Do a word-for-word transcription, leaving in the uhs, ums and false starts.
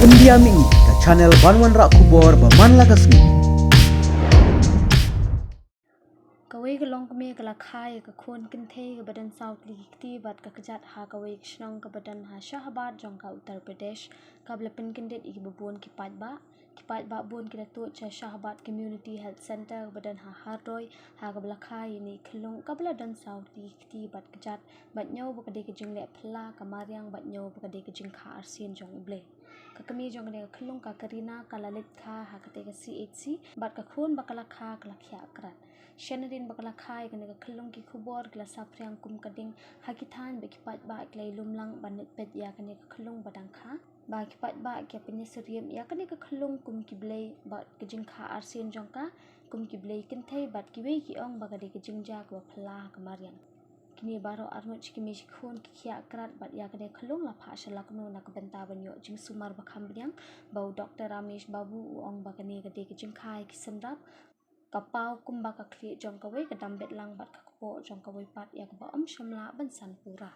India Mini, ka channel ban wanrah khubor ba man la ka sngi. Kawei ka longkmie ka la kha ïa ka khun kynthei kaba don saw tylli ki kti bad ka kjat ha kawei ka shnong kaba don ha Shahabad jong ka Uttar Pradesh, kaba la pynkyndit ïa kiba bun ki paidbah. Ki paidbah bun ki la tuid sha Shahabad Community Health Centre kaba don ha Hardoi, ha kaba la kha ïa ine i khyllung kaba la don saw tylli ki kti bad kjat, bad ñiew ba ka dei ka jingleh phylla ka mariang bad ñiew ba ka dei ka jingkha arsien jong U Blei. Ka kmie jong kane ka khyllung, ka Karina, ka la leit kha ha katei ka C H C, bad ka khun ba ka la kha ka la khiah krat. Shen hadien ba ka la kha ïa kane ka khyllung, ki khubor ki la saphriang kum ka ding ha ki thaiñ, ba ki paidbah ki la ïalum lang ban leit peit ïa kane ka khyllung ba dang kha. Ba ki paidbah ki ïa pynïasyriem ïa kane ka khyllung kum ki blei, bad ka jingkha arsien jong ka kum ki blei kynthei, bad kiwei ki ong ba ka dei ka jingjia kaba phylla ha ka mariang. Kine baroh arngut shi kmie shi khun ki khiah krat, bad ïa kane ka khyllung la phah sha Lucknow na ka bynta ban ïoh jingsumar ba kham pdiang, ba u Doktor Ramesh Babu u ong ba kane ka dei ka jingkha ïa ki synrap. Ka paw kumba ka khlieh jong kawei ka dam beit lang bad ka kpoh jong kawei pat, ïa kaba ym shym lah ban san pura.